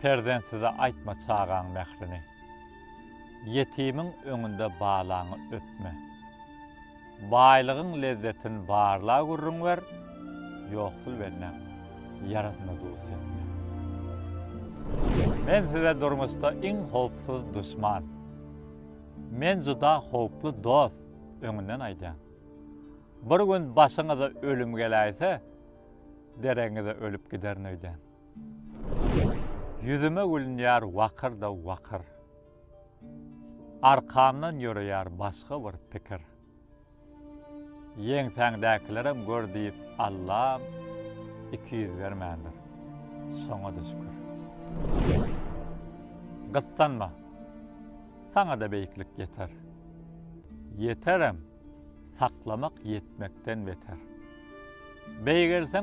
Perzentsize aýtma çagaň mährini. Ýetimiň öňünde balaňy öpme. Baýlygyň lezzetin barla gürrüň ber, ýoksul bendäň ýarasyna duz sepme. Men size durmuşda iň howpsuz duşman. Men juda howply dost, öňünden aýdýan. Bir gün başyňyza ölüm geläýse, deregiňize ölüp giderin öýdýän. Ýüzüme gülünýär wakyr-da wakyr. Arkamdan ýöreýär başga bir pikir. Ýeňsäňdäkilerem gör diýip Allam 200 bermändir. Şoňa-da şükür. Gyssanma. Saňa-da beýiklik ýeter. Ýeterem, saklamak ýetmekden beter. Beýgelseň.